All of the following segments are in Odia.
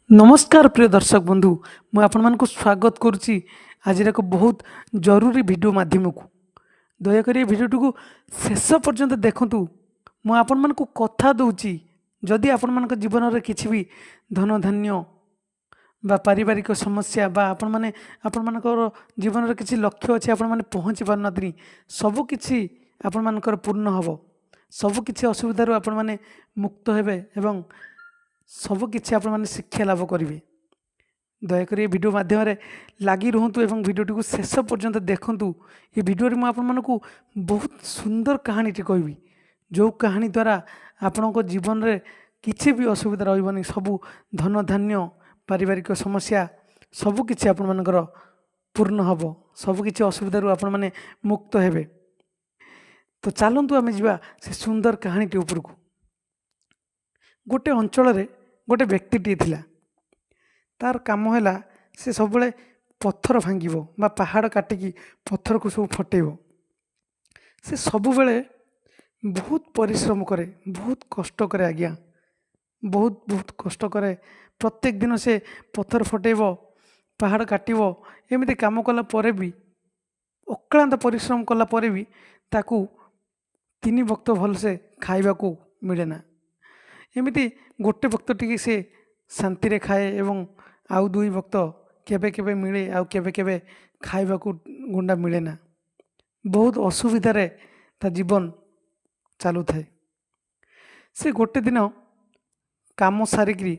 ନମସ୍କାର ପ୍ରିୟ ଦର୍ଶକ ବନ୍ଧୁ, ମୁଁ ଆପଣମାନଙ୍କୁ ସ୍ୱାଗତ କରୁଛି ଆଜିର ଏକ ବହୁତ ଜରୁରୀ ଭିଡ଼ିଓ ମାଧ୍ୟମକୁ। ଦୟାକରି ଏ ଭିଡ଼ିଓଟିକୁ ଶେଷ ପର୍ଯ୍ୟନ୍ତ ଦେଖନ୍ତୁ। ମୁଁ ଆପଣମାନଙ୍କୁ କଥା ଦେଉଛି, ଯଦି ଆପଣମାନଙ୍କ ଜୀବନରେ କିଛି ବି ଧନଧାନ୍ୟ ବା ପାରିବାରିକ ସମସ୍ୟା ବା ଆପଣମାନେ ଆପଣମାନଙ୍କର ଜୀବନରେ କିଛି ଲକ୍ଷ୍ୟ ଅଛି, ଆପଣମାନେ ପହଞ୍ଚି ପାରୁନାହାନ୍ତି, ସବୁକିଛି ଆପଣମାନଙ୍କର ପୂର୍ଣ୍ଣ ହେବ। ସବୁକିଛି ଅସୁବିଧାରୁ ଆପଣମାନେ ମୁକ୍ତ ହେବେ ଏବଂ ସବୁକିଛି ଆପଣମାନେ ଶିକ୍ଷା ଲାଭ କରିବେ। ଦୟାକରି ଏ ଭିଡ଼ିଓ ମାଧ୍ୟମରେ ଲାଗି ରୁହନ୍ତୁ ଏବଂ ଭିଡ଼ିଓଟିକୁ ଶେଷ ପର୍ଯ୍ୟନ୍ତ ଦେଖନ୍ତୁ। ଏ ଭିଡ଼ିଓରେ ମୁଁ ଆପଣମାନଙ୍କୁ ବହୁତ ସୁନ୍ଦର କାହାଣୀଟି କହିବି, ଯେଉଁ କାହାଣୀ ଦ୍ୱାରା ଆପଣଙ୍କ ଜୀବନରେ କିଛି ବି ଅସୁବିଧା ରହିବନି। ସବୁ ଧନଧାନ୍ୟ, ପାରିବାରିକ ସମସ୍ୟା ସବୁକିଛି ଆପଣମାନଙ୍କର ପୂର୍ଣ୍ଣ ହେବ, ସବୁକିଛି ଅସୁବିଧାରୁ ଆପଣମାନେ ମୁକ୍ତ ହେବେ। ତ ଚାଲନ୍ତୁ ଆମେ ଯିବା ସେ ସୁନ୍ଦର କାହାଣୀଟି ଉପରକୁ। ଗୋଟେ ଅଞ୍ଚଳରେ ଗୋଟେ ବ୍ୟକ୍ତିଟିଏ ଥିଲା। ତାର କାମ ହେଲା ସେ ସବୁବେଳେ ପଥର ଭାଙ୍ଗିବ ବା ପାହାଡ଼ କାଟିକି ପଥରକୁ ସବୁ ଫଟେଇବ। ସେ ସବୁବେଳେ ବହୁତ ପରିଶ୍ରମ କରେ, ବହୁତ କଷ୍ଟ କରେ ଆଜ୍ଞା, ବହୁତ ବହୁତ କଷ୍ଟ କରେ। ପ୍ରତ୍ୟେକ ଦିନ ସେ ପଥର ଫଟେଇବ, ପାହାଡ଼ କାଟିବ। ଏମିତି କାମ କଲା ପରେ ବି, ଅକ୍ଳାନ୍ତ ପରିଶ୍ରମ କଲା ପରେ ବି ତାକୁ ତିନି ବକ୍ତ ଭଲସେ ଖାଇବାକୁ ମିଳେ ନା। ଏମିତି ଗୋଟେ ବକ୍ତ ଟିକେ ସେ ଶାନ୍ତିରେ ଖାଏ ଏବଂ ଆଉ ଦୁଇ ବକ୍ତ କେବେ କେବେ ମିଳେ, ଆଉ କେବେ କେବେ ଖାଇବାକୁ ଗୁଣ୍ଡା ମିଳେ ନା। ବହୁତ ଅସୁବିଧାରେ ତା ଜୀବନ ଚାଲୁଥାଏ। ସେ ଗୋଟେ ଦିନ କାମ ସାରିକିରି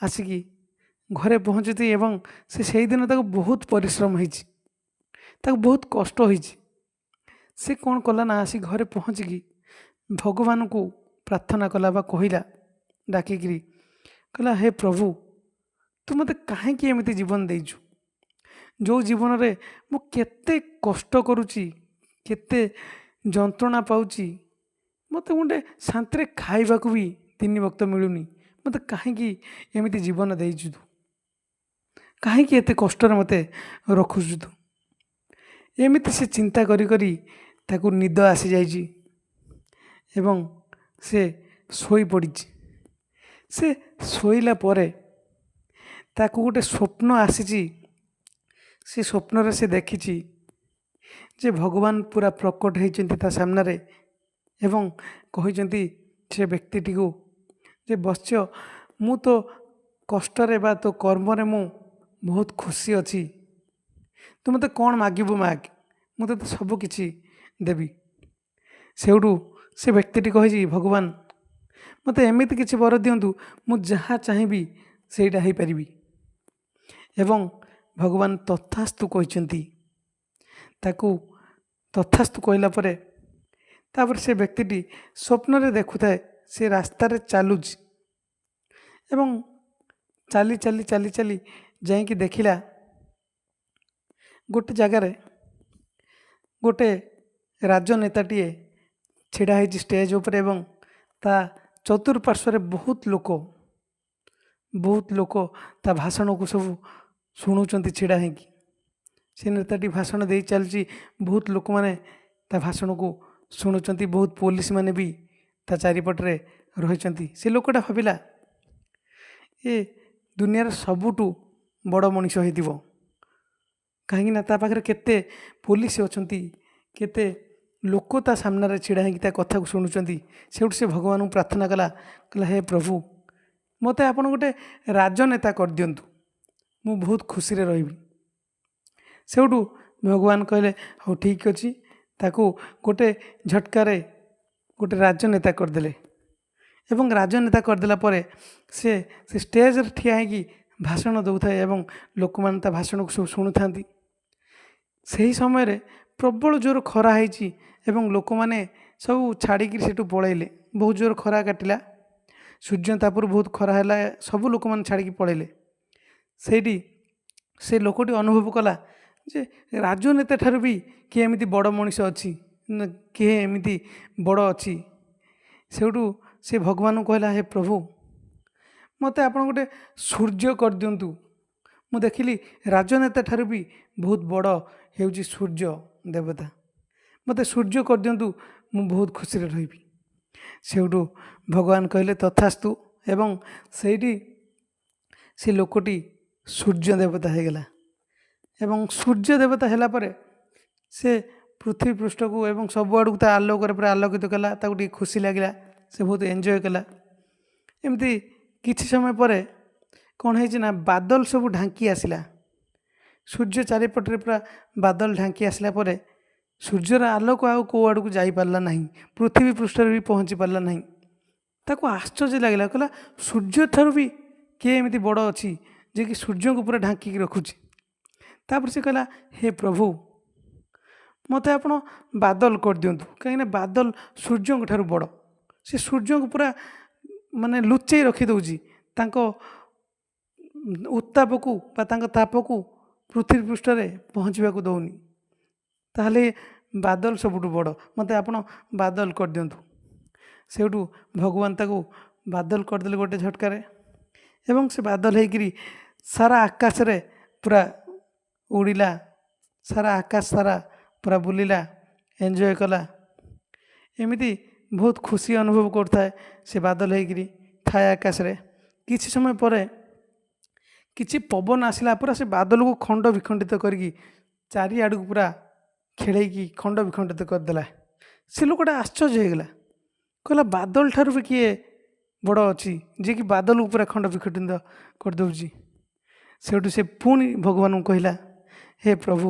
ଆସିକି ଘରେ ପହଞ୍ଚୁଛି ଏବଂ ସେ ସେଇଦିନ ତାକୁ ବହୁତ ପରିଶ୍ରମ ହେଇଛି, ତାକୁ ବହୁତ କଷ୍ଟ ହେଇଛି। ସେ କ'ଣ କଲା ନା, ଆସି ଘରେ ପହଞ୍ଚିକି ଭଗବାନଙ୍କୁ ପ୍ରାର୍ଥନା କଲା ବା କହିଲା ଡାକିକିରି, କହିଲା, ହେ ପ୍ରଭୁ, ତୁ ମୋତେ କାହିଁକି ଏମିତି ଜୀବନ ଦେଇଛୁ, ଯେଉଁ ଜୀବନରେ ମୁଁ କେତେ କଷ୍ଟ କରୁଛି, କେତେ ଯନ୍ତ୍ରଣା ପାଉଛି, ମୋତେ ଗୋଟେ ଶାନ୍ତିରେ ଖାଇବାକୁ ବି ତିନି ବକ୍ତ ମିଳୁନି। ମୋତେ କାହିଁକି ଏମିତି ଜୀବନ ଦେଇଛୁ ତୁ? କାହିଁକି ଏତେ କଷ୍ଟରେ ମୋତେ ରଖୁଛୁ ତୁ? ଏମିତି ସେ ଚିନ୍ତା କରି କରି ତାକୁ ନିଦ ଆସିଯାଇଛି ଏବଂ ସେ ଶୋଇପଡ଼ିଛି। ସେ ଶୋଇଲା ପରେ ତାକୁ ଗୋଟେ ସ୍ୱପ୍ନ ଆସିଛି। ସେ ସ୍ୱପ୍ନରେ ସେ ଦେଖିଛି ଯେ ଭଗବାନ ପୁରା ପ୍ରକଟ ହେଇଛନ୍ତି ତା ସାମ୍ନାରେ ଏବଂ କହିଛନ୍ତି ସେ ବ୍ୟକ୍ତିଟିକୁ ଯେ, ବତ୍ସ, ମୁଁ ତୋ କଷ୍ଟରେ ବା ତୋ କର୍ମରେ ମୁଁ ବହୁତ ଖୁସି ଅଛି। ତୁ ମୋତେ କ'ଣ ମାଗିବୁ ମାଗ, ମୁଁ ତୋତେ ସବୁ କିଛି ଦେବି। ସେଇଠୁ ସେ ବ୍ୟକ୍ତିଟି କହିଛି, ଭଗବାନ, ମୋତେ ଏମିତି କିଛି ବର ଦିଅନ୍ତୁ, ମୁଁ ଯାହା ଚାହିଁବି ସେଇଟା ହେଇପାରିବି। ଏବଂ ଭଗବାନ ତଥାସ୍ତୁ କହିଛନ୍ତି ତାକୁ। ତଥାସ୍ତୁ କହିଲା ପରେ ତାପରେ ସେ ବ୍ୟକ୍ତିଟି ସ୍ୱପ୍ନରେ ଦେଖୁଥାଏ, ସେ ରାସ୍ତାରେ ଚାଲୁଛି ଏବଂ ଚାଲି ଚାଲି ଚାଲି ଚାଲି ଯାଇକି ଦେଖିଲା ଗୋଟେ ଜାଗାରେ ଗୋଟେ ରାଜନେତାଟିଏ ଛିଡ଼ା ହେଇଛି ଷ୍ଟେଜ୍ ଉପରେ ଏବଂ ତା ଚତୁଃପାର୍ଶ୍ୱରେ ବହୁତ ଲୋକ, ବହୁତ ଲୋକ ତା ଭାଷଣକୁ ସବୁ ଶୁଣୁଛନ୍ତି ଛିଡ଼ା ହେଇକି। ସେ ନେତାଟି ଭାଷଣ ଦେଇ ଚାଲିଛି, ବହୁତ ଲୋକମାନେ ତା ଭାଷଣକୁ ଶୁଣୁଛନ୍ତି, ବହୁତ ପୋଲିସ ମାନେ ବି ତା ଚାରିପଟରେ ରହିଛନ୍ତି। ସେ ଲୋକଟା ଭାବିଲା, ଏ ଦୁନିଆର ସବୁଠୁ ବଡ଼ ମଣିଷ ହେଇଥିବ, କାହିଁକିନା ତା ପାଖରେ କେତେ ପୋଲିସ ଅଛନ୍ତି, କେତେ ଲୋକ ତା ସାମ୍ନାରେ ଛିଡ଼ା ହେଇକି ତା କଥାକୁ ଶୁଣୁଛନ୍ତି। ସେଇଠୁ ସେ ଭଗବାନଙ୍କୁ ପ୍ରାର୍ଥନା କଲା, କହିଲା, ହେ ପ୍ରଭୁ, ମୋତେ ଆପଣ ଗୋଟେ ରାଜନେତା କରିଦିଅନ୍ତୁ, ମୁଁ ବହୁତ ଖୁସିରେ ରହିବି। ସେଇଠୁ ଭଗବାନ କହିଲେ, ହଉ ଠିକ୍ ଅଛି। ତାକୁ ଗୋଟେ ଝଟକାରେ ଗୋଟେ ରାଜନେତା କରିଦେଲେ ଏବଂ ରାଜନେତା କରିଦେଲା ପରେ ସେ ସେ ଷ୍ଟେଜ୍ରେ ଠିଆ ହେଇକି ଭାଷଣ ଦେଉଥାଏ ଏବଂ ଲୋକମାନେ ତା ଭାଷଣକୁ ସବୁ ଶୁଣୁଥାନ୍ତି। ସେହି ସମୟରେ ପ୍ରବଳ ଜୋର ଖରା ହେଇଛି ଏବଂ ଲୋକମାନେ ସବୁ ଛାଡ଼ିକିରି ସେଠୁ ପଳେଇଲେ। ବହୁତ ଜୋର ଖରା କାଟିଲା, ସୂର୍ଯ୍ୟ ତାପରୁ ବହୁତ ଖରା ହେଲା, ସବୁ ଲୋକମାନେ ଛାଡ଼ିକି ପଳେଇଲେ। ସେଇଠି ସେ ଲୋକଟି ଅନୁଭବ କଲା ଯେ ରାଜନେତା ଠାରୁ ବି କିଏ ଏମିତି ବଡ଼ ମଣିଷ ଅଛି, କିଏ ଏମିତି ବଡ଼ ଅଛି। ସେଇଠୁ ସେ ଭଗବାନଙ୍କୁ କହିଲା, ହେ ପ୍ରଭୁ, ମୋତେ ଆପଣ ଗୋଟେ ସୂର୍ଯ୍ୟ କରିଦିଅନ୍ତୁ। ମୁଁ ଦେଖିଲି ରାଜନେତା ଠାରୁ ବି ବହୁତ ବଡ଼ ହେଉଛି ସୂର୍ଯ୍ୟ ଦେବତା, ମୋତେ ସୂର୍ଯ୍ୟ କରିଦିଅନ୍ତୁ, ମୁଁ ବହୁତ ଖୁସିରେ ରହିବି। ସେଇଠୁ ଭଗବାନ କହିଲେ ତଥାସ୍ତୁ ଏବଂ ସେଇଠି ସେ ଲୋକଟି ସୂର୍ଯ୍ୟ ଦେବତା ହେଇଗଲା ଏବଂ ସୂର୍ଯ୍ୟ ଦେବତା ହେଲା ପରେ ସେ ପୃଥିବୀ ପୃଷ୍ଠକୁ ଏବଂ ସବୁଆଡ଼କୁ ତା ଆଲୋକରେ ପୁରା ଆଲୋକିତ କଲା। ତାକୁ ଟିକେ ଖୁସି ଲାଗିଲା, ସେ ବହୁତ ଏନ୍ଜୟ କଲା। ଏମିତି କିଛି ସମୟ ପରେ କ'ଣ ହେଇଛି ନା ବାଦଲ ସବୁ ଢାଙ୍କି ଆସିଲା। ସୂର୍ଯ୍ୟ ଚାରିପଟରେ ପୁରା ବାଦଲ ଢାଙ୍କି ଆସିଲା ପରେ ସୂର୍ଯ୍ୟର ଆଲୋକ ଆଉ କେଉଁ ଆଡ଼କୁ ଯାଇପାରିଲା ନାହିଁ, ପୃଥିବୀ ପୃଷ୍ଠରେ ବି ପହଞ୍ଚି ପାରିଲା ନାହିଁ। ତାକୁ ଆଶ୍ଚର୍ଯ୍ୟ ଲାଗିଲା, କହିଲା ସୂର୍ଯ୍ୟ ଠାରୁ ବି କିଏ ଏମିତି ବଡ଼ ଅଛି ଯିଏକି ସୂର୍ଯ୍ୟଙ୍କୁ ପୁରା ଢାଙ୍କିକି ରଖୁଛି। ତାପରେ ସେ କହିଲା, ହେ ପ୍ରଭୁ, ମୋତେ ଆପଣ ବାଦଲ କରିଦିଅନ୍ତୁ, କାହିଁକିନା ବାଦଲ ସୂର୍ଯ୍ୟଙ୍କ ଠାରୁ ବଡ଼। ସେ ସୂର୍ଯ୍ୟଙ୍କୁ ପୁରା ମାନେ ଲୁଚେଇ ରଖିଦେଉଛି, ତାଙ୍କ ଉତ୍ତାପକୁ ବା ତାଙ୍କ ତାପକୁ ପୃଥିବୀ ପୃଷ୍ଠରେ ପହଞ୍ଚିବାକୁ ଦେଉନି। ତାହେଲେ ବାଦଲ ସବୁଠୁ ବଡ଼, ମୋତେ ଆପଣ ବାଦଲ କରିଦିଅନ୍ତୁ। ସେଇଠୁ ଭଗବାନ ତାକୁ ବାଦଲ କରିଦେଲେ ଗୋଟେ ଝଟକାରେ ଏବଂ ସେ ବାଦଲ ହେଇକିରି ସାରା ଆକାଶରେ ପୁରା ଉଡ଼ିଲା, ସାରା ଆକାଶ ସାରା ପୁରା ବୁଲିଲା, ଏନ୍ଜୟ କଲା। ଏମିତି ବହୁତ ଖୁସି ଅନୁଭବ କରୁଥାଏ ସେ ବାଦଲ ହେଇକିରି ଥାଏ ଆକାଶରେ। କିଛି ସମୟ ପରେ କିଛି ପବନ ଆସିଲା, ପୁରା ସେ ବାଦଲକୁ ଖଣ୍ଡ ବିଖଣ୍ଡିତ କରିକି ଚାରିଆଡ଼କୁ ପୁରା ଖେଳେଇକି ଖଣ୍ଡ ବିଖଣ୍ଡିତ କରିଦେଲା। ସେ ଲୋକଟା ଆଶ୍ଚର୍ଯ୍ୟ ହେଇଗଲା, କହିଲା ବାଦଲ ଠାରୁ ବି କିଏ ବଡ଼ ଅଛି ଯିଏକି ବାଦଲକୁ ପୁରା ଖଣ୍ଡ ବିଖଣ୍ଡିତ କରିଦେଉଛି। ସେଇଠୁ ସେ ପୁଣି ଭଗବାନଙ୍କୁ କହିଲା, ହେ ପ୍ରଭୁ,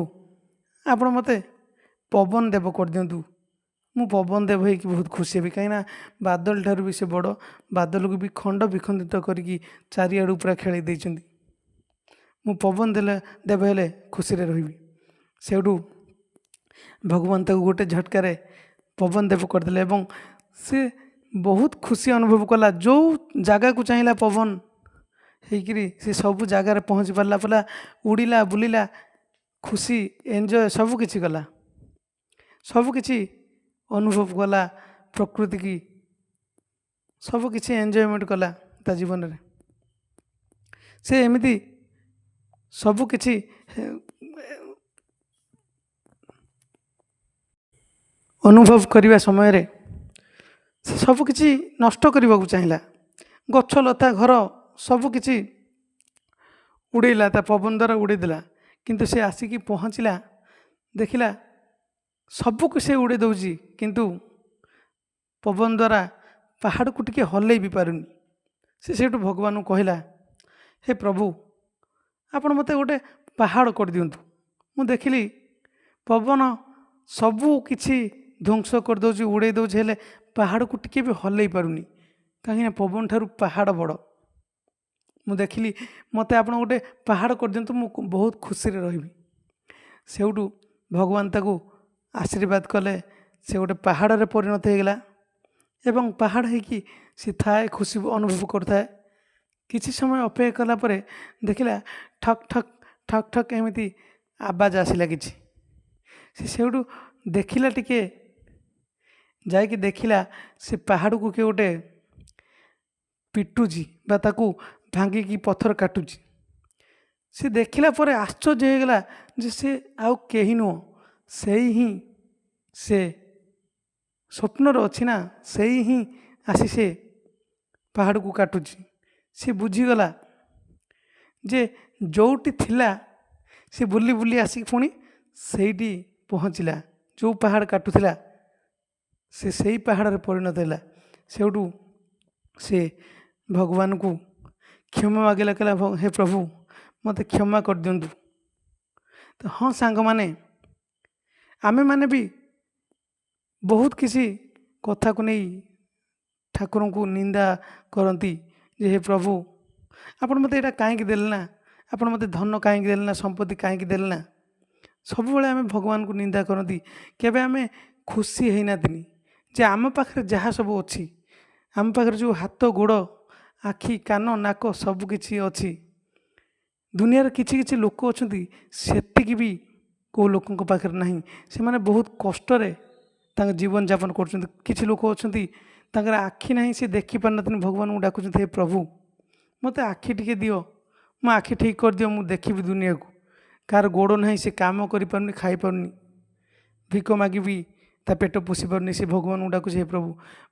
ଆପଣ ମୋତେ ପବନ ଦେବ କରିଦିଅନ୍ତୁ, ମୁଁ ପବନ ଦେବ ହେଇକି ବହୁତ ଖୁସି ହେବି, କାହିଁକିନା ବାଦଲ ଠାରୁ ବି ସେ ବଡ଼, ବାଦଲକୁ ବି ଖଣ୍ଡ ବିଖଣ୍ଡିତ କରିକି ଚାରିଆଡ଼କୁ ପୁରା ଖେଳେଇ ଦେଇଛନ୍ତି। ମୁଁ ପବନ ଦେଲେ ଦେବ ହେଲେ ଖୁସିରେ ରହିବି। ସେଇଠୁ ଭଗବାନ ତାକୁ ଗୋଟେ ଝଟକାରେ ପବନ ଦେବ କରିଦେଲେ ଏବଂ ସେ ବହୁତ ଖୁସି ଅନୁଭବ କଲା। ଯେଉଁ ଜାଗାକୁ ଚାହିଁଲା ପବନ ହେଇକିରି ସେ ସବୁ ଜାଗାରେ ପହଞ୍ଚି ପାରିଲା, ପୁରା ଉଡ଼ିଲା ବୁଲିଲା, ଖୁସି ଏନ୍ଜୟ ସବୁ କିଛି କଲା, ସବୁକିଛି ଅନୁଭବ କଲା, ପ୍ରକୃତିକି ସବୁକିଛି ଏନ୍ଜୟମେଣ୍ଟ କଲା ତା ଜୀବନରେ। ସେ ଏମିତି ସବୁକିଛି ଅନୁଭବ କରିବା ସମୟରେ ସେ ସବୁକିଛି ନଷ୍ଟ କରିବାକୁ ଚାହିଁଲା, ଗଛ ଲତା ଘର ସବୁକିଛି ଉଡ଼େଇଲା, ତା ପବନ ଦ୍ୱାରା ଉଡ଼େଇ ଦେଲା। କିନ୍ତୁ ସେ ଆସିକି ପହଞ୍ଚିଲା, ଦେଖିଲା ସବୁକୁ ସେ ଉଡ଼େଇ ଦେଉଛି, କିନ୍ତୁ ପବନ ଦ୍ୱାରା ପାହାଡ଼କୁ ଟିକେ ହଲେଇ ବି ପାରୁନି। ସେ ସେଇଠୁ ଭଗବାନଙ୍କୁ କହିଲା, ହେ ପ୍ରଭୁ, ଆପଣ ମୋତେ ଗୋଟେ ପାହାଡ଼ କରିଦିଅନ୍ତୁ। ମୁଁ ଦେଖିଲି ପବନ ସବୁ କିଛି ଧ୍ୱଂସ କରିଦେଉଛି, ଉଡ଼େଇ ଦେଉଛି, ହେଲେ ପାହାଡ଼କୁ ଟିକେ ବି ହଲେଇ ପାରୁନି, କାହିଁକିନା ପବନ ଠାରୁ ପାହାଡ଼ ବଡ଼। ମୁଁ ଦେଖିଲି ମୋତେ ଆପଣ ଗୋଟେ ପାହାଡ଼ କରିଦିଅନ୍ତୁ, ମୁଁ ବହୁତ ଖୁସିରେ ରହିବି। ସେଇଠୁ ଭଗବାନ ତାକୁ ଆଶୀର୍ବାଦ କଲେ, ସେ ଗୋଟେ ପାହାଡ଼ରେ ପରିଣତ ହେଇଗଲା ଏବଂ ପାହାଡ଼ ହେଇକି ସେ ଥାଏ, ଖୁସି ଅନୁଭବ କରୁଥାଏ। କିଛି ସମୟ ଅପେକ୍ଷା କଲା ପରେ ଦେଖିଲା ଠକ୍ ଠକ୍ ଠକ୍ ଠକ୍ ଏମିତି ଆବାଜ ଆସିଲା କିଛି। ସେ ସେଇଠୁ ଦେଖିଲା, ଟିକେ ଯାଇକି ଦେଖିଲା ସେ ପାହାଡ଼କୁ କିଏ ଗୋଟେ ପିଟୁଛି ବା ତାକୁ ଭାଙ୍ଗିକି ପଥର କାଟୁଛି। ସେ ଦେଖିଲା ପରେ ଆଶ୍ଚର୍ଯ୍ୟ ହେଇଗଲା ଯେ ସେ ଆଉ କେହି ନୁହଁ, ସେଇ ହିଁ ସେ ସ୍ୱପ୍ନରେ ଅଛି ନା, ସେଇ ହିଁ ଆସି ସେ ପାହାଡ଼କୁ କାଟୁଛି। ସେ ବୁଝିଗଲା ଯେ ଯେଉଁଠି ଥିଲା ସେ ବୁଲି ବୁଲି ଆସିକି ପୁଣି ସେଇଠି ପହଞ୍ଚିଲା, ଯେଉଁ ପାହାଡ଼ କାଟୁଥିଲା ସେ ସେଇ ପାହାଡ଼ରେ ପରିଣତ ହେଲା। ସେଇଠୁ ସେ ଭଗବାନଙ୍କୁ କ୍ଷମା ମାଗିଲା, କହିଲା ହେ ପ୍ରଭୁ, ମୋତେ କ୍ଷମା କରିଦିଅନ୍ତୁ। ତ ହଁ ସାଙ୍ଗମାନେ, ଆମେମାନେ ବି ବହୁତ କିଛି କଥାକୁ ନେଇ ଠାକୁରଙ୍କୁ ନିନ୍ଦା କରନ୍ତି ଯେ ହେ ପ୍ରଭୁ, ଆପଣ ମୋତେ ଏଇଟା କାହିଁକି ଦେଲେ ନା, ଆପଣ ମୋତେ ଧନ କାହିଁକି ଦେଲେ ନା, ସମ୍ପତ୍ତି କାହିଁକି ଦେଲେ ନା। ସବୁବେଳେ ଆମେ ଭଗବାନଙ୍କୁ ନିନ୍ଦା କରନ୍ତି, କେବେ ଆମେ ଖୁସି ହେଇନାହାନ୍ତିନି ଯେ ଆମ ପାଖରେ ଯାହା ସବୁ ଅଛି, ଆମ ପାଖରେ ଯେଉଁ ହାତ ଗୋଡ଼ ଆଖି କାନ ନାକ ସବୁକିଛି ଅଛି। ଦୁନିଆରେ କିଛି କିଛି ଲୋକ ଅଛନ୍ତି ସେତିକି ବି କେଉଁ ଲୋକଙ୍କ ପାଖରେ ନାହିଁ, ସେମାନେ ବହୁତ କଷ୍ଟରେ ତାଙ୍କ ଜୀବନଯାପନ କରୁଛନ୍ତି। କିଛି ଲୋକ ଅଛନ୍ତି ତାଙ୍କର ଆଖି ନାହିଁ, ସେ ଦେଖିପାରୁନଥାନ୍ତି, ଭଗବାନଙ୍କୁ ଡାକୁଛନ୍ତି ହେ ପ୍ରଭୁ ମୋତେ ଆଖି ଟିକେ ଦିଅ, ମୋ ଆଖି ଠିକ୍ କରିଦିଅ, ମୁଁ ଦେଖିବି ଦୁନିଆକୁ। କାହାର ଗୋଡ଼ ନାହିଁ, ସେ କାମ କରିପାରୁନି, ଖାଇପାରୁନି, ଭିକ ମାଗିବି ତା ପେଟ ପୋଷି ପାରୁନି, ସେ ଭଗବାନଙ୍କୁ ଡାକୁଛି ହେ ପ୍ରଭୁ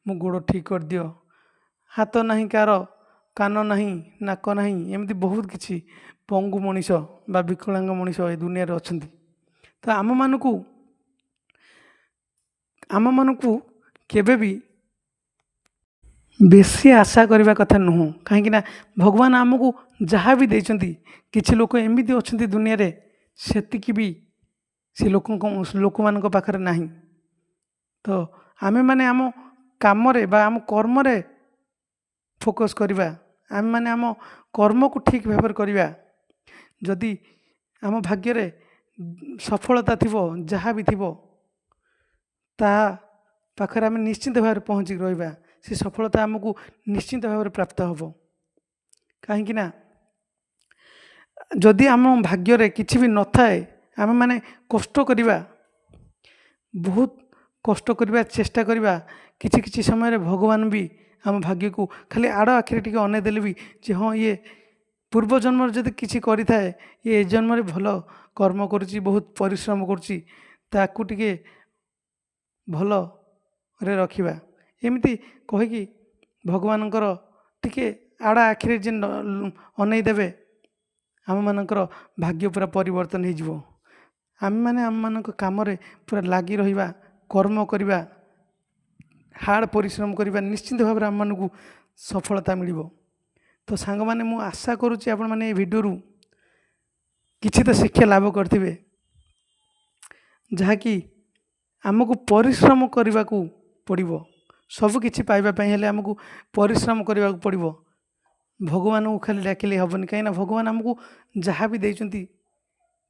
ମୋ ଗୋଡ଼ ଠିକ୍ କରିଦିଅ। ହାତ ନାହିଁ କାହାର, କାନ ନାହିଁ, ନାକ ନାହିଁ, ଏମିତି ବହୁତ କିଛି ପଙ୍ଗୁ ମଣିଷ ବା ବିକଳାଙ୍ଗ ମଣିଷ ଏ ଦୁନିଆରେ ଅଛନ୍ତି। ତ ଆମମାନଙ୍କୁ କେବେ ବି ବେଶୀ ଆଶା କରିବା କଥା ନୁହଁ, କାହିଁକିନା ଭଗବାନ ଆମକୁ ଯାହା ବି ଦେଇଛନ୍ତି, କିଛି ଲୋକ ଏମିତି ଅଛନ୍ତି ଦୁନିଆରେ ସେତିକି ବି ସେ ଲୋକମାନଙ୍କ ପାଖରେ ନାହିଁ। ତ ଆମେମାନେ ଆମ କାମରେ ବା ଆମ କର୍ମରେ ଫୋକସ୍ କରିବା, ଆମେମାନେ ଆମ କର୍ମକୁ ଠିକ୍ ଭାବରେ କରିବା। ଯଦି ଆମ ଭାଗ୍ୟରେ ସଫଳତା ଥିବ, ଯାହା ବି ଥିବ, ତାହା ପାଖରେ ଆମେ ନିଶ୍ଚିନ୍ତ ଭାବରେ ପହଞ୍ଚିକି ରହିବା। ସେ ସଫଳତା ଆମକୁ ନିଶ୍ଚିନ୍ତ ଭାବରେ ପ୍ରାପ୍ତ ହେବ। କାହିଁକିନା ଯଦି ଆମ ଭାଗ୍ୟରେ କିଛି ବି ନଥାଏ, ଆମେମାନେ କଷ୍ଟ କରିବା, ବହୁତ କଷ୍ଟ କରିବା, ଚେଷ୍ଟା କରିବା। କିଛି କିଛି ସମୟରେ ଭଗବାନ ବି ଆମ ଭାଗ୍ୟକୁ ଖାଲି ଆଡ଼ ଆଖିରେ ଟିକେ ଅନେଇ ଦେଲେ ବି ଯେ ହଁ, ଇଏ ପୂର୍ବ ଜନ୍ମରେ ଯଦି କିଛି କରିଥାଏ, ଇଏ ଏ ଜନ୍ମରେ ଭଲ କର୍ମ କରୁଛି, ବହୁତ ପରିଶ୍ରମ କରୁଛି, ତାକୁ ଟିକେ ଭଲରେ ରଖିବା, ଏମିତି କହିକି ଭଗବାନଙ୍କର ଟିକେ ଆଡ଼ ଆଖିରେ ଯେ ଅନେଇ ଦେବେ, ଆମମାନଙ୍କର ଭାଗ୍ୟ ପୁରା ପରିବର୍ତ୍ତନ ହେଇଯିବ। ଆମେମାନେ ଆମମାନଙ୍କ କାମରେ ପୁରା ଲାଗି ରହିବା, କର୍ମ କରିବା, ହାର୍ଡ଼ ପରିଶ୍ରମ କରିବା, ନିଶ୍ଚିନ୍ତ ଭାବରେ ଆମମାନଙ୍କୁ ସଫଳତା ମିଳିବ। ତ ସାଙ୍ଗମାନେ, ମୁଁ ଆଶା କରୁଛି ଆପଣମାନେ ଏ ଭିଡ଼ିଓରୁ କିଛି ତ ଶିକ୍ଷା ଲାଭ କରିଥିବେ, ଯାହାକି ଆମକୁ ପରିଶ୍ରମ କରିବାକୁ ପଡ଼ିବ। ସବୁକିଛି ପାଇବା ପାଇଁ ହେଲେ ଆମକୁ ପରିଶ୍ରମ କରିବାକୁ ପଡ଼ିବ। ଭଗବାନଙ୍କୁ ଖାଲି ଡାକିଲେ ହେବନି, କାହିଁକିନା ଭଗବାନ ଆମକୁ ଯାହା ବି ଦେଇଛନ୍ତି,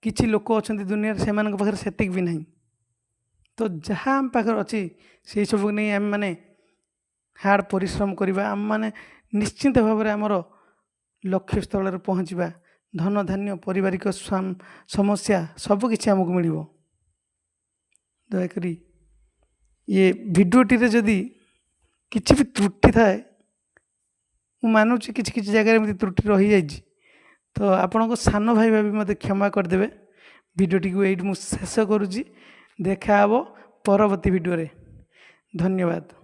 କିଛି ଲୋକ ଅଛନ୍ତି ଦୁନିଆରେ ସେମାନଙ୍କ ପାଖରେ ସେତିକି ବି ନାହିଁ। ତ ଯାହା ଆମ ପାଖରେ ଅଛି ସେଇ ସବୁକୁ ନେଇ ଆମେମାନେ ହାର୍ଡ଼ ପରିଶ୍ରମ କରିବା, ଆମେମାନେ ନିଶ୍ଚିନ୍ତ ଭାବରେ ଆମର ଲକ୍ଷ୍ୟସ୍ଥଳରେ ପହଞ୍ଚିବା। ଧନ ଧାନ୍ୟ, ପାରିବାରିକ ସମସ୍ୟା ସବୁକିଛି ଆମକୁ ମିଳିବ। ଦୟାକରି ଇଏ ଭିଡ଼ିଓଟିରେ ଯଦି କିଛି ବି ତ୍ରୁଟି ଥାଏ, ମୁଁ ମାନୁଛି କିଛି କିଛି ଜାଗାରେ ଏମିତି ତ୍ରୁଟି ରହିଯାଇଛି, ତ ଆପଣଙ୍କ ସାନ ଭାଇ ଭାବି ମୋତେ କ୍ଷମା କରିଦେବେ। ଭିଡ଼ିଓଟିକୁ ଏଇଠି ମୁଁ ଶେଷ କରୁଛି। ଦେଖା ହେବ ପରବର୍ତ୍ତୀ ଭିଡ଼ିଓରେ। ଧନ୍ୟବାଦ।